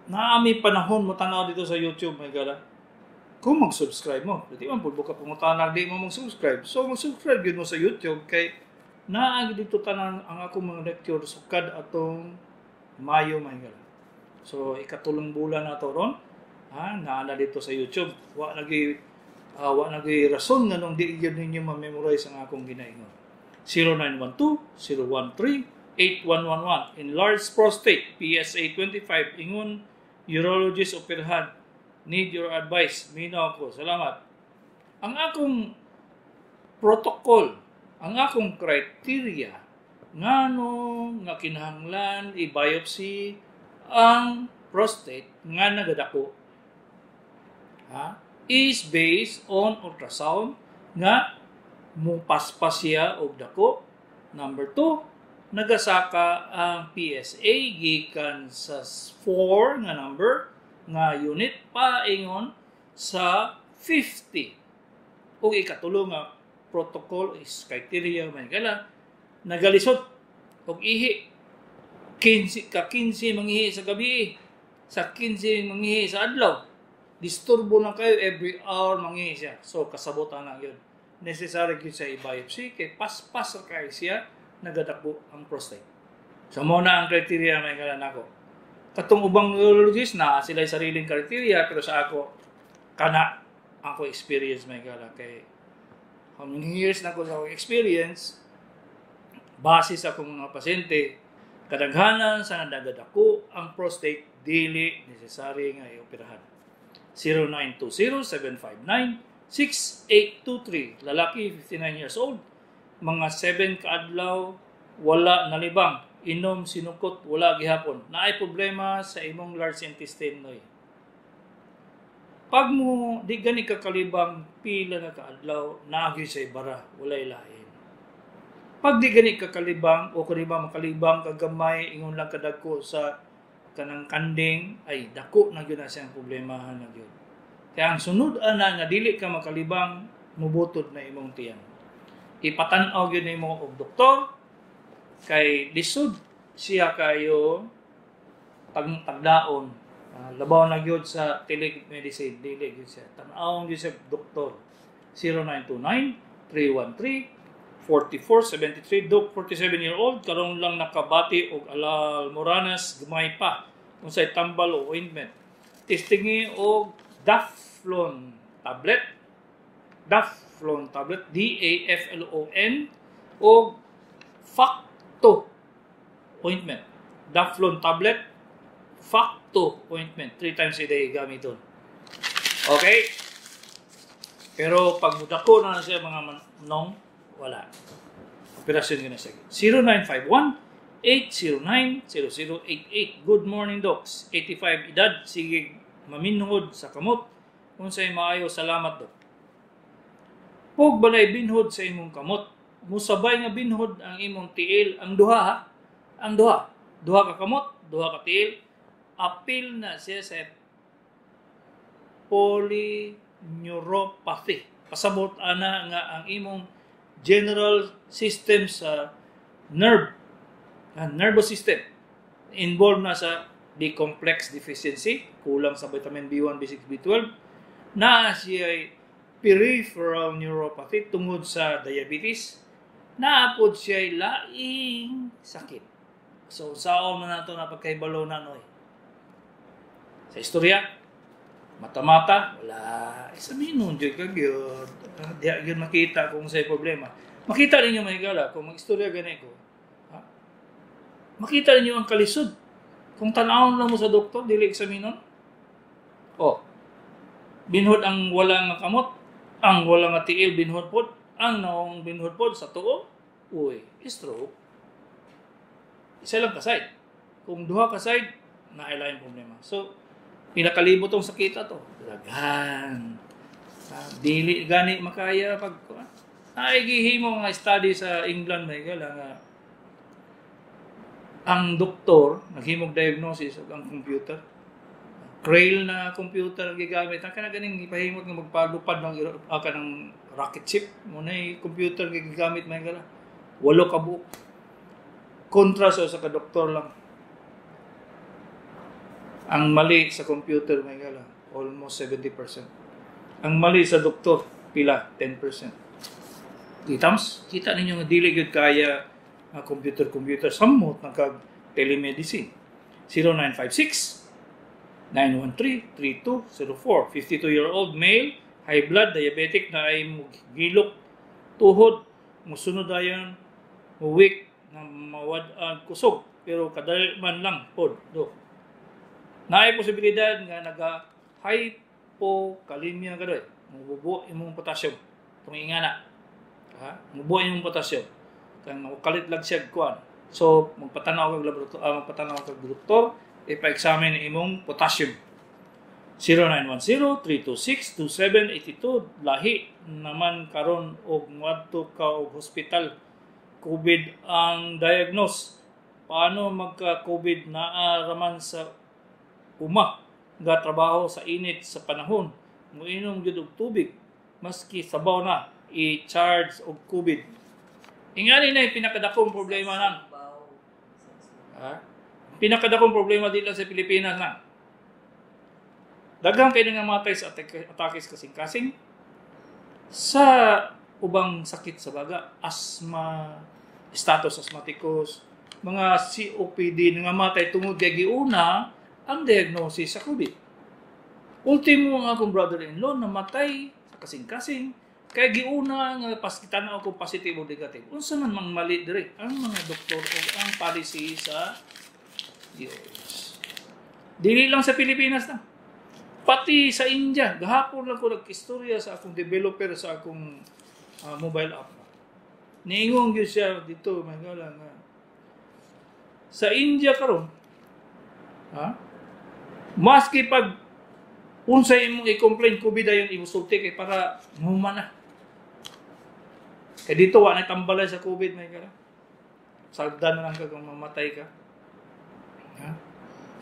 naami panahon mo tanaw dito sa YouTube, mahigala. Kung mag-subscribe mo, di man pud ka pangutana di mo mag-subscribe. So mag-subscribe gyud mo sa YouTube kay naa dito tanan ang akong mga lecture sukad atong Mayo, mahigala. So ikatulong bulan na to ron. Ha, naa na dito sa YouTube. Wa lagi rason nganong di gyud ninyo ma-memorize ang akong ginaingon. 0912 013 8111. Enlarged prostate, PSA 25, ingon urologist operahan. Need your advice. Minaw ko. Salamat. Ang akong protocol Ang akong criteria ngano nga kinahanglan i-biopsy ang prostate nga nagadako, ha, is based on ultrasound nga mupaspas siya og dako. Number 2, nagasaka ang PSA gikan sa 4 nga number nga unit paingon sa 50. Ug ikatulo nga protocol is criteria, may gala nagalisod og ihi, 15 ka 15 mangihi sa gabi, sa 15 mangihi sa adlaw, disturbo na kayo, every hour mangihi siya. So kasabotan na yun, necessary gyud sa i-biopsy kay paspas ra kay siya nagadako ang prostate. So mo na ang criteria, may gala nako. Katong ubang urologist na sila sariling criteria, pero sa ako kana ako experience, may gala, kay how many years na ko sa akong experience, base sa akong mga pasyente, kadaghanan sa nagadako ang prostate dili necessary nga ioperahan. 0920-759-6823. Lalaki, 59 years old, mga 7 kaadlaw wala nalibang, inom sinukot, wala gihapon. Naay problema sa imong large intestine, noy. Pag mo di gani ka kalibang pila na kaadlaw, naagi sa ibara, walay lain. Pag di gani ka kalibang o kung ba makalibang kagamay, ingon lang kadagko sa kanang kanding, ay dako na gyud na siyang problemahan na gyud. Kaya ang sunod ana nga dili ka makalibang, mubutod na imong tiyan. Ipatan-aw gyud nimo og doktor kay lisod siya kayo tagdaon. Labaw na gyud sa telemedicine, dili gyud siya. Tan-awon gyud siya doktor. 0929 313 4473. Dok, 47-year-old, karon lang nakabati og almoranas, gamay pa. Unsay tambal o ointment? Testingi og Daflon tablet. Daflon tablet, Daflon, og Facto ointment. Daflon tablet, Facto ointment. 3 times a day gamiton. Okay? Pero pag mudako na siya mga manong, wala. Operasyon ka na siya. 0951-809-0088. Good morning, docs. 85 edad, sige maminhod sa kamot. Unsay maayo, salamat, dok. Pug balay binhod sa imong kamot, musabay nga binhod ang imong tiil, ang duha ha, ang duha. Duha ka kamot, duha ka tiil, apil na siya sa polyneuropathy. Pasabot ana nga ang imong general system sa nerve, nervous system, involved na sa B complex deficiency, kulang sa vitamin B1, B6, B12, na siya peripheral neuropathy tungod sa diabetes, naapod siya laing sakit. So, saon na nato na pagkahibalo na noy. Sa istorya, mata-mata, wala. Examinon dyan ka gyud. Diya gyud makita kung sa'y problema. Makita ninyo, mahigala, kung mag-istorya gani ko, ha? Makita ninyo ang kalisod. Kung tanawon lang mo sa doktor, dili examinon. Oh, binhod ang wala nga kamot, ang wala nga tiil, binhod pod, ang naong binhod pod sa tuo, uy, stroke. Isa lang ka side. Kung duha ka side, naay problema. So, pinakalibot tong sakita to. Daghan. Dili gani makaya pag ay gihimo nga study sa England, may gala nga ang doktor naghimog diagnosis ug ang computer. Crail na computer ang gigamit. Ang kana ganing ipahimot nga magpalupad ng kanang rocket ship mo na computer gigamit, may gala. Walo ka buok. Kontra sa ka doktor lang. Ang mali sa computer, may gala, almost 70%. Ang mali sa doktor, pila? 10%. Kitams, kita ninyo nga dili gyud kaya ang computer samot ng kag telemedicine. 0956 913 3204. 52-year-old male, high blood, diabetic, na ay gilok tuhod, musunod dayon, weak, na mawad-an kusog, pero kadali man lang pod, do. Naay posibilidad nga naga hypokalemia ka doy. Mububo imong potassium. Tungingana. Ha? Mubo imong potassium. Kang kalit lang siya kuan. So magpatanaw kag laboratory, magpatanaw kag doktor, ipa-examine imong potassium. 0910-326-2782. Lahi naman karon og muadto ka og hospital, COVID ang diagnose. Paano magka-COVID, naa raman sa uma nga trabaho sa init sa panahon, moinom gyud og tubig maski sabaw na, i-charge og COVID? Ingani na yung pinakadakong problema nang, ha? Pinakadakong problema dito sa Pilipinas na daghan kay nga matay sa atake sa kasing-kasing, sa ubang sakit sa baga, asthma, status asthmaticus, mga COPD nga matay tungod kay giuna ang diagnosis sa COVID. Ultimo, ang akong brother-in-law namatay sa kasing-kasing kay giuna nga paskitan ako positive o negative. Unsa man mang mali dire ang mga doktor o ang policy sa DOH? Dili lang sa Pilipinas na. Pati sa India, gahapon lang ko nag-istorya sa akong developer sa akong mobile app. Niingon gyud siya dito, may nga nga sa India karon, ha? Maski pag unsay imong i-complain, COVID ayon imusulti kay para nguma na. Kay dito wa na tambalay sa COVID, may gala. Sagdan na lang ka kung mamatay ka. Ha?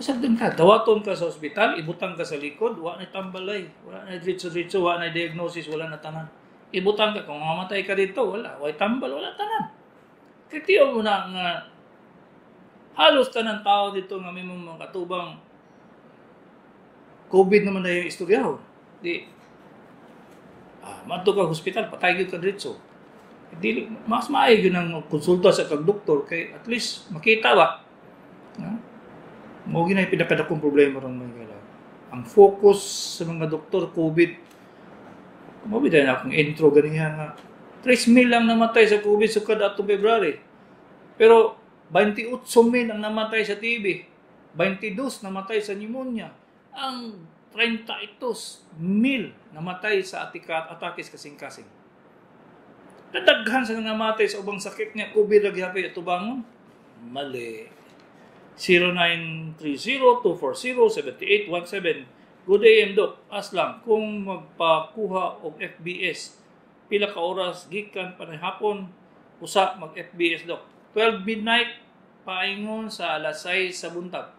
Sagdan ka, dawaton ka sa ospital, ibutang ka sa likod, wa na tambalay, wala na diretso-diretso, wa na diagnosis, wala na tanan. Ibutang ka kung mamatay ka dito, wala, way tambal, wala tanan. Kay tiyo mo na nga halos tanan tao dito nga may mga katubang COVID naman na yung istorya. Di, madto ka hospital, patay gyud ka diretso. Dili, mas maayo yun ang konsulta sa kag doktor kay at least makita ba. Ha? Mao gyud pinakadakong problema rong mga gala. Ang focus sa mga doktor, COVID. Mao bitaw na akong intro ganiha nga 3,000 lang namatay sa COVID sukad atong February. Pero 28,000 ang namatay sa TB, 22 namatay sa pneumonia, ang 32,000 namatay sa atakis kasing-kasing. Kadaghan sa namatay sa ubang sakit nga COVID ra gihapon atubangon. Mali. 0930-240-7817. Good AM, Doc. Aslam, kung magpakuha og FBS, pila ka oras gikan panahapon usa mag FBS, Doc? 12 midnight paingon sa alas 6 sa buntag.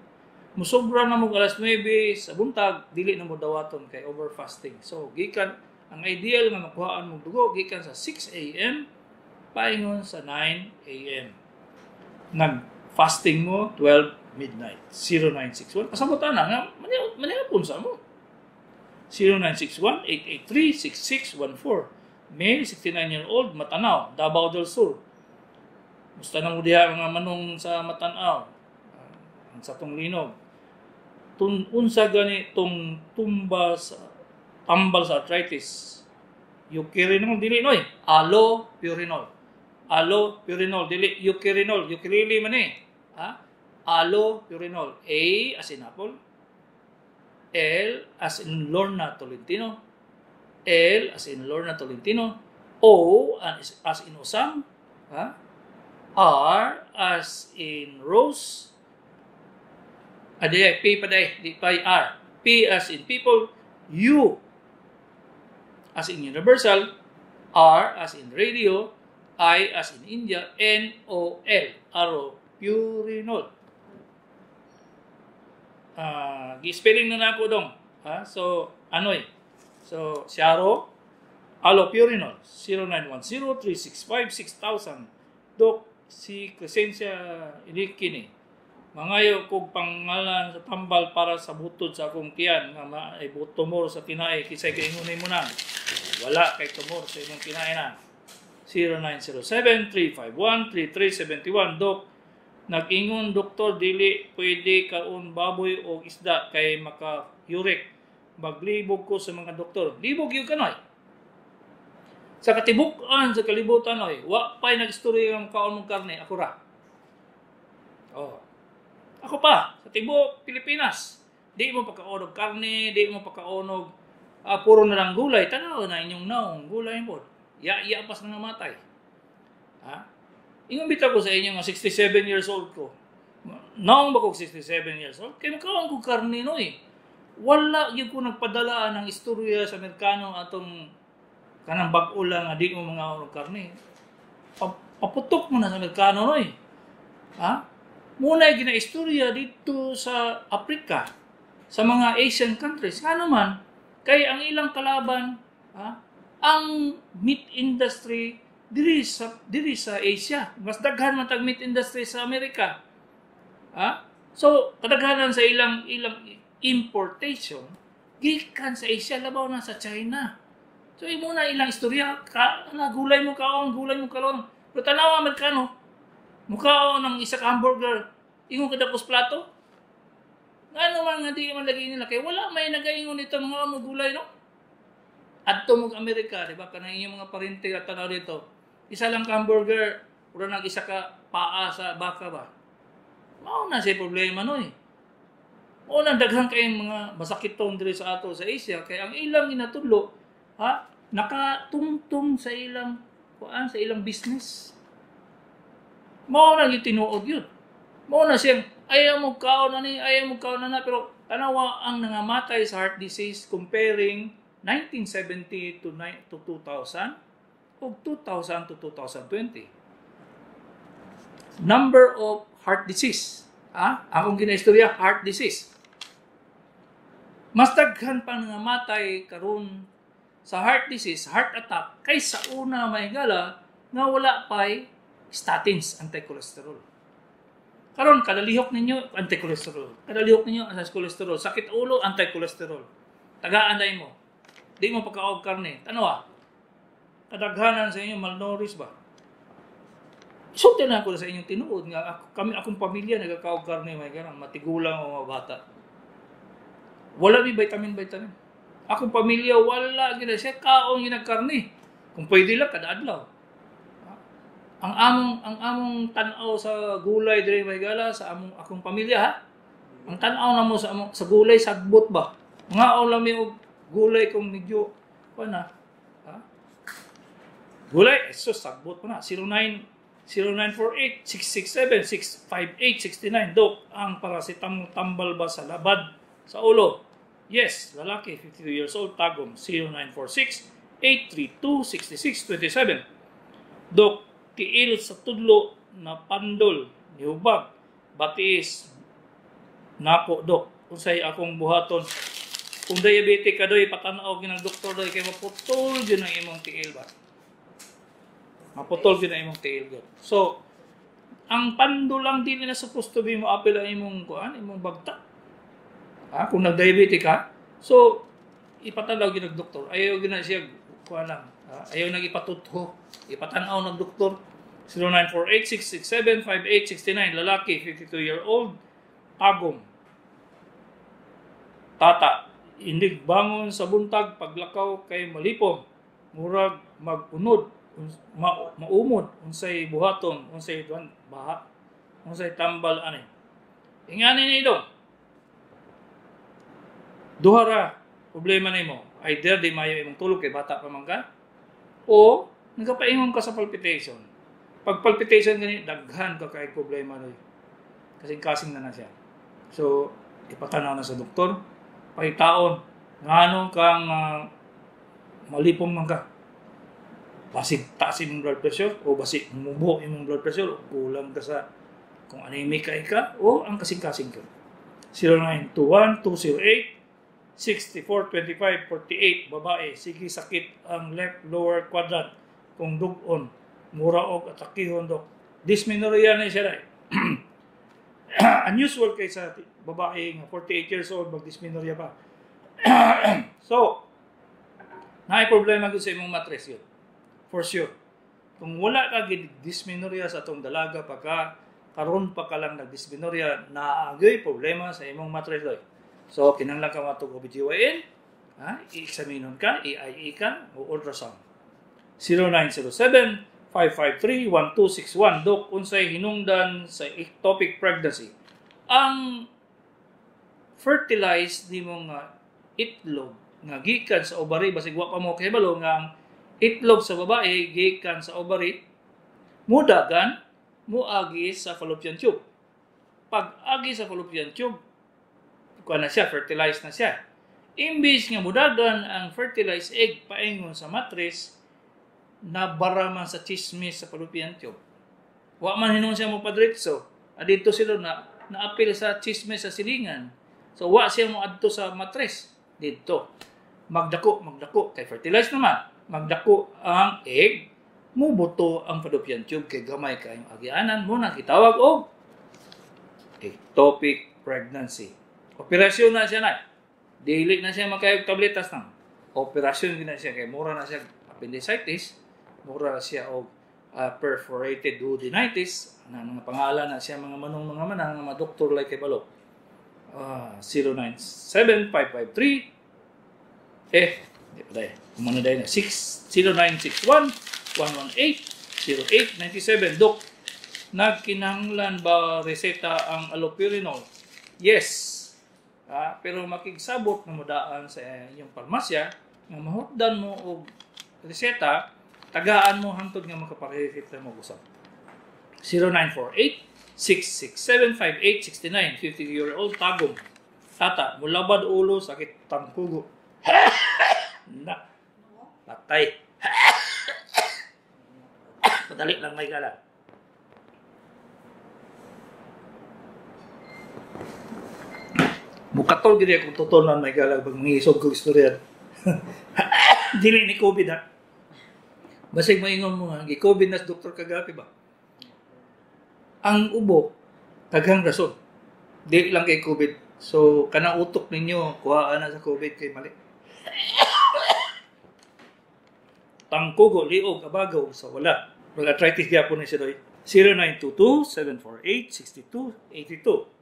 Musobra na mo alas 9 sa buntag, dili na mo dawaton kay over fasting. So gikan, ang ideal nga makuhaan mong dugo gikan sa 6 AM paingon sa 9 AM. Nag-fasting mo 12 midnight. 0961, pasabot ana nga manihapon sa mo. 0961-883-6614. Male, 69-year-old, Matanaw, Davao del Sur. Musta na mo diha nga manong sa Matanaw? Ang sa tong linog. Unsa gani tong tumba sa tambal sa arthritis? Eukirinol dili noy. Allopurinol. Allopurinol dili eukirinol. Ukulele man eh. Ha? Allopurinol. A as in apple. L as in Lorna Tolentino. L as in Lorna Tolentino. O as in Osam. Ha? R as in Rose. Adi, P pa day, di pa R. P as in people. U as in universal, R as in radio, I as in India, N O L, allopurinol. Gi-spelling na nako dong. Ha? So, anoy. So, Siaro, allopurinol, 0910-365-6000. Dok, si Crescencia Ilikini. Mangayo kog pangalan sa tambal para sa butod sa akong tiyan nga maay tumor sa tinai, kisay kaingon mo na. Wala kay tumor sa imong tinai na. 0907-351-3371. Dok, nag-ingon doktor dili pwede kaon baboy o isda kay maka-uric. Maglibog ko sa mga doktor. Libog yun kanoy. Sa katibuk-an sa kalibutan oy, wa pa'y nag-istorya ng kaon mong karne, ako ra. Oh. Ako pa, sa tibuok Pilipinas, di mo pagkaonog karne, di mo pagkaonog, puro na lang gulay. Tanaw na inyong naong, gulay mo. Ya ya pas nangamatay. Ha? Ingon bitaw ko sa inyo nga 67 years old ko. Naong ba ko 67 years old? Kay makaon ko karne, no eh. Wala gyud ko nagpadala ng istorya sa Amerikano atong kanang bag-o lang nga di mo mga og karne. Paputok mo na sa Amerikano, no eh. Ha? Muna ginaistorya dito sa Africa, sa mga Asian countries. Ngano man, kay ang ilang kalaban, ha, ang meat industry diri sa Asia. Mas daghan man tag meat industry sa Amerika. Ha? So, kadaghanan sa ilang ilang importation gikan sa Asia, labaw na sa China. So imo na ilang istorya ka na gulay mo kaon, gulay mo kaon. Pero tanawa Amerikano, mukaon ng isa ka hamburger, ingon kada plato. Ngano man nga di man lagi nila kay wala may nagaingon nito mga mo gulay, no? Adto mo Amerika, di ba, kanang inyong mga parente at tanaw dito. Isa lang ka hamburger, ura nag isa ka paa sa baka ba. Mao na siya problema, no eh. Mao na daghan kayong mga masakiton diri sa ato sa Asia kay ang ilang ginatudlo, ha, nakatungtong sa ilang kuan, sa ilang business. Mao na gyud tinuod yun. Mao na siyang ayaw mo kaon ani, ayaw mo kaon na, pero tanawa ang nangamatay sa heart disease comparing 1970 to 2000 ug 2000 to 2020. Number of heart disease. Ah, akong ginaistorya, heart disease. Mas daghan pa nangamatay karon sa heart disease, heart attack, kaysa una, mahigala, nga wala pa'y statins, anti-cholesterol. Karon kada lihok ninyo, anti-cholesterol. Kada lihok ninyo, anti-cholesterol. Sakit ulo, anti-cholesterol. Tagaan dahil mo. Di mo pagkaog karne. Tanawa. Kadaghanan sa inyo, malnourished ba? Sulti na ako sa inyong tinuod nga ako, kami, akong pamilya, nagakaog karne, may ganang matigulang o mga bata. Wala mi vitamin vitamin. Akong pamilya wala gina siya kaon ginag karne. Kung pwede lang kada adlaw. Ang among tan-aw sa gulay diri, mahigala, sa among akong pamilya, ha. Ang tan-aw namo sa among sa gulay, sagbot ba. Ngaon lang mi og gulay kung medyo kuan na. Ha? Gulay, so sagbot pa na. 09 0948 667 658 69. Dok, ang paracetamol tambal ba sa labad sa ulo? Yes, lalaki, 52 years old, Tagum, 0946 832 6627. Dok, tiil sa tudlo na pandol, nihubag, batiis nako, dok. Unsay akong buhaton? Kung diabetic ka doy, patanaw ginang doktor doy kay maputol gyud ang imong tiil ba. Maputol gyud ang imong tiil gyud. So, ang pando lang dili na supposed to be mo apil ang imong kuan, imong bagta. Ha, kung nag-diabetic ka, so ipatanaw gyud ng doktor. Ayaw gyud na siya kuan lang. Ha? Ayaw nang ipatutho. Ipatanaw ng doktor. 0948-667-5869. Lalaki, 52-year-old, Tagum. Tata, inig bangon sa buntag, paglakaw kay malipong, murag mag-unod, maumod, unsay buhaton, unsay duan, baha, unsay tambal ani? Ingani ni dong. Duha ra problema nimo. Either di mayo imong tulog kay bata pa man ka o nagapaingon ka sa palpitation. Pag palpitation gani, daghan ka kay problema doy. Kasing-kasing na na siya. So, ipatanaw na sa doktor, pahitaon ngano kang malipong man ka. Basig taas imong blood pressure o basig mubo imong blood pressure o kulang ka sa kung anemic ka ka o ang kasing-kasing ka. 0921 208 64 25 48, babae, sige sakit ang left lower quadrant kung dugon, mura og atakihon, dok. Dysmenorrhea na siya dai. Unusual kay sa babae nga 48 years old mag dysmenorrhea pa. So, naay problema gyud sa imong matres yun. For sure. Kung wala ka gid dysmenorrhea sa atong dalaga pa ka, karon pa ka lang nag-dysmenorrhea, naagay problema sa imong matres doy. So, kinahanglan ka matug OBGYN, ha? I-examinon ka, i-IE ka, o ultrasound. 0907-553-1261. Dok, unsay hinungdan sa ectopic pregnancy? Ang fertilized nimo nga itlog nga gikan sa ovary, basig wa pa mo kahibalo nga ang Itlog sa babae gikan sa ovary, mudagan, muagi sa fallopian tube. Pag agi sa fallopian tube, kuha na siya, fertilized na siya. Imbis nga mudagan ang fertilized egg paingon sa matris, nabara man sa chismis sa fallopian tube. Wa man hinuon siya mo padritso. Adito sila na naapil sa chismis sa silingan. So wa siya mo adto sa matris didto. Magdako, magdako kay fertilized naman. Magdako ang egg, mubuto ang fallopian tube kay gamay kayong agianan mo na gitawag og ectopic pregnancy. Operasyon na siya na. Dili na siya makayog tabletas nang. Operasyon gina siya kay mura na siya appendicitis, mura na siya og perforated duodenitis, na mga pangalan na siya mga manong mga manang mga doktor like kay balo. 097553 di pa dahil. Kumano dahil na 60961 118 0897. Dok, nagkinahanglan ba reseta ang allopurinol? Yes. Pero makigsabot na mudaan sa inyong parmasya, nga mahutdan mo og reseta, tagaan mo hangtod nga makapareseta mo usab. 0948-667-5869, 50-year-old Tagum. Tata, mulabad ulo, sakit tangkugo. Na, patay. Padali lang may gala. Mukatol gid akong tutunan may gala pag mangisog kog istorya. Dili ni COVID ha. Basig maingon mo ha, gi-COVID na si Dr. Kagapi ba? Ang ubo, daghang rason. Dili lang kay COVID. So kanang utok ninyo, kuhaan na sa COVID kay mali. Tangkugo, liog, abagaw sa wala. Mag arthritis gyapon ni si Roy. 0922-748-6282.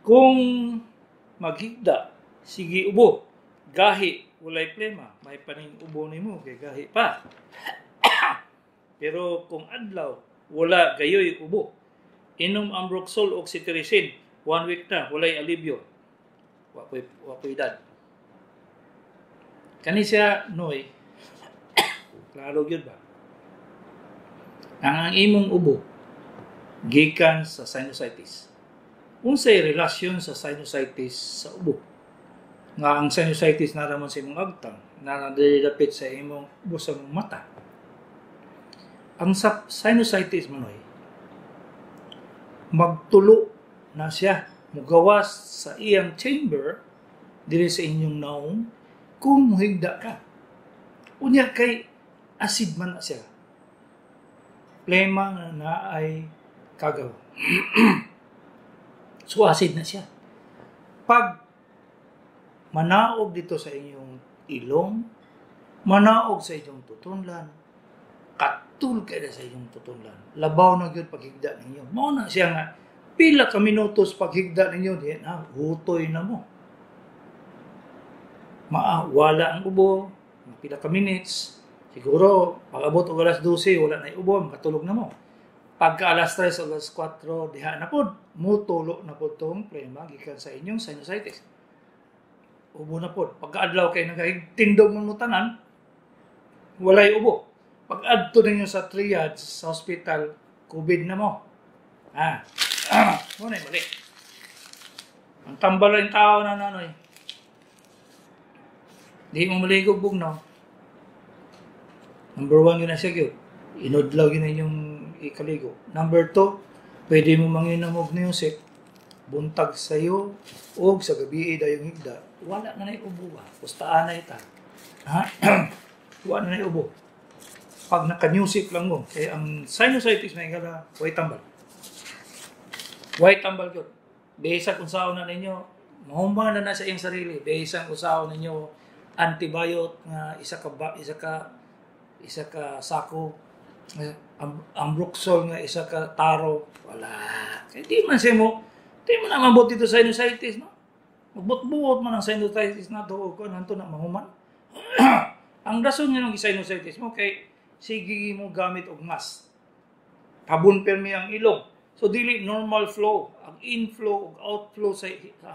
Kung maghigda, sige ubo, gahi, walay plema, may paning ubo nimo kay gahi pa. Pero kung adlaw, wala gayoy ubo. Inom ambroxol o cetirizine, 1 week na, walay alibyo. Wa ko'y edad. Kani siya, Noy, klaro gyud ba? Ang imong ubo, gikan sa sinusitis. Unsay relasyon sa sinusitis sa ubo? Nga ang sinusitis naramon sa imong agtang, naradapit sa imong ubo sa imong mata. Ang sinusitis manoy, magtulo na siya, mugawas sa iyang chamber diri sa inyong naong kung muhigda ka. Unya kay acid man na siya. Plema na naay kagaw. So acid na siya. Pag manaog dito sa inyong ilong, manaog sa inyong tutunlan, katul kay na sa inyong tutunlan. Labaw na gyud paghigda ninyo. Mao na siya nga pila ka minutos paghigda ninyo di na hutoy na mo. Wala ang ubo, pila ka minutes. Siguro pag-abot og alas 12 wala na ubo, makatulog na mo. Pagka alas 3 o alas 4, diha na pod, mutulo na pod tong plema gikan sa inyong sinusitis. Ubo na pod. Pagka adlaw kay nagahigtindog mo tanan, walay ubo. Pag adto ninyo sa triage sa hospital, COVID na mo. Mo na mali. Ang tambal ang tao na nanoy. Di mo maligog bugnaw. Number 1 yun na siya gyud. Inudlaw yun na inyong ikaligo. Number 2, pwede mo manginom og music, buntag sayo og sa gabi dayong higda. Wala na nay ubo ba? Kustaan na ita. Wala na nay ubo. Pag naka-music lang mo, kay ang sinusitis may ngala, way tambal. Way tambal gyud. Bisag unsaon na ninyo, mahumba na na sa iyang sarili. Bisag unsaon ninyo antibiotic nga isa ka sako, ambroxol nga isa ka taro, wala. Kaya di man siya mo, di man na mabot dito sinusitis, no? Magbot-buot man ang sinusitis na to, o nanto na mahuman. Ang rason nga ng sinusitis mo, kay sige mo gamit og mask. Tabon permi ang ilong. So, dili normal flow, ang inflow ug outflow sa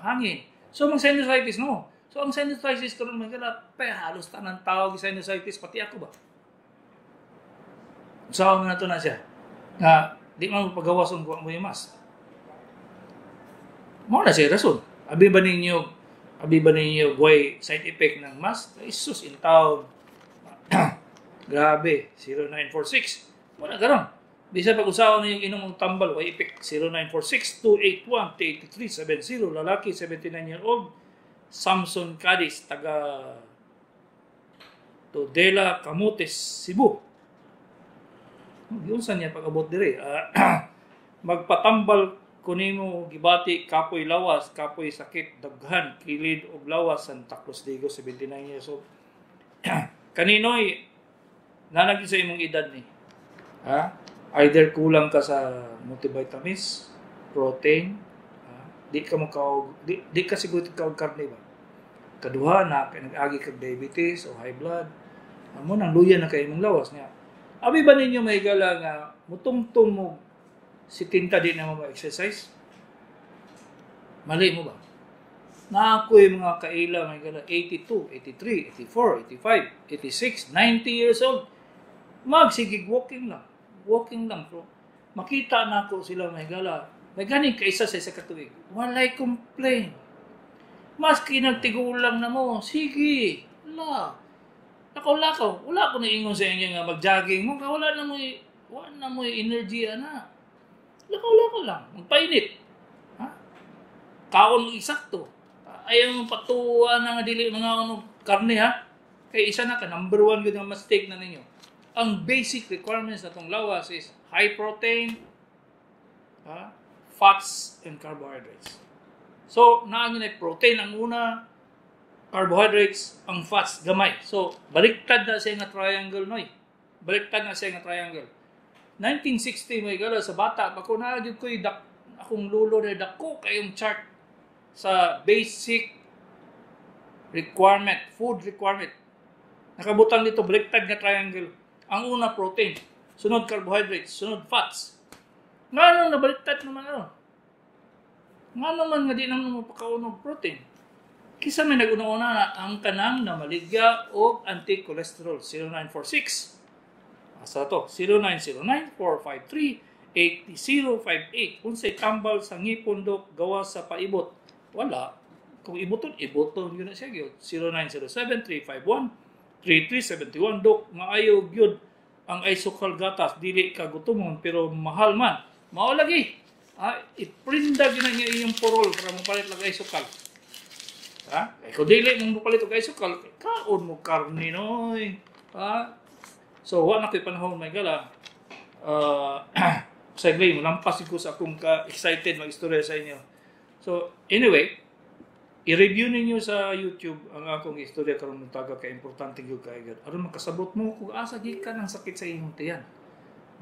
hangin. So, mang sinusitis no. So ang sinusitis karon, mga higala, pe halos tanan tao gi sinusitis, pati ako ba. Sa na to na siya. Nga di man pagawas kung mo yung mask. Mao na siya rason. Abi ba ninyo way side effect ng mask? Ay sus in town. Grabe, 0946. Wala karon. Bisa pag usawa na yung inom og tambal, way effect. 0946-281-8370. Lalaki, 79-year-old. Samson Cadiz, taga Tudela, Camotes, Cebu. Giunsa niya pag-abot dire? Magpatambal ko nimo, gibati kapoy lawas, kapoy sakit, daghan, kilid og lawas, Santa Cruz Digo, 79 years old. Kaninoy, nanagi sa imong edad ni. Ha? Either kulang ka sa multivitamins, protein, ha? Di ka mo kaog, di ka siguro kaog karne ba? Kaduha na kay nag-agi kag diabetes o high blood. Amo nang luya na kay imong lawas niya. Abi ba ninyo, mga higala, nga mutungtong mo si tinta, di na mo exercise? Mali mo ba? Na ako'y mga kaila, mga higala, 82, 83, 84, 85, 86, 90 years old. Magsigig walking lang. Walking lang, bro. Makita na ako sila, mga higala. May ganing kaisa sa isa ka tuig. Walay complain. Maski nagtigulang na mo, sige, la. Lakaw-lakaw. Wala ko naingon sa inyo nga mag-jogging mo. Wala na mo energy, ana. Lakaw-lakaw lang. Magpainit. Ha? Kaon mo isakto. Ayaw mo patuwa na nga dili mga ano, karne ha. Kay isa na ka, number one gud nga mistake na ninyo. Ang basic requirements na tong lawas is high protein, ha? Fats, and carbohydrates. So, naa na protein ang una, carbohydrates, ang fats, gamay. So, baliktad na siya nga triangle, noy. Baliktad na siya nga triangle. 1960, mga higala, sa bata, ako na gyud ko'y akong lulo na dako kayong chart sa basic requirement, food requirement. Nakabutang dito, baliktad nga triangle. Ang una, protein. Sunod, carbohydrates. Sunod, fats. Nga nung nabaliktad naman ano? Nga naman nga di naman mo pakaon og protein. Kisa may nag-una-una na ang kanang namaligya og anti-cholesterol? 0946. Asa to? 0909-453-8058. Unsay tambal sa ngipon, dok, gawas sa paibot? Wala. Kung ibuton, ibuton yun na siya gyud. 0907-351-3371. Dok, maayo gyud ang isokal gatas, dili ka gutomon pero mahal man. Mao lagi. Ah, iprinda gyud na niyo inyong purol para mopalit lang isokal. Ha? Eh, kung dili mo mopalit og isokal, kaon mo karne noy. Ha? So, wa na ko'y panahon, mga higala. Sagli, lampas ko sa akong ka-excited mag-istorya sa inyo. So, anyway, i-review ninyo sa YouTube ang akong istorya karong buntaga kay importante gyud kay gud. Aron makasabot mo kung asa gikan ang sakit sa imong tiyan.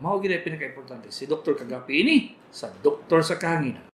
Mao gyud ay pinaka-importante. Si Dr. Kagapi ini sa Doktor sa Kahanginan.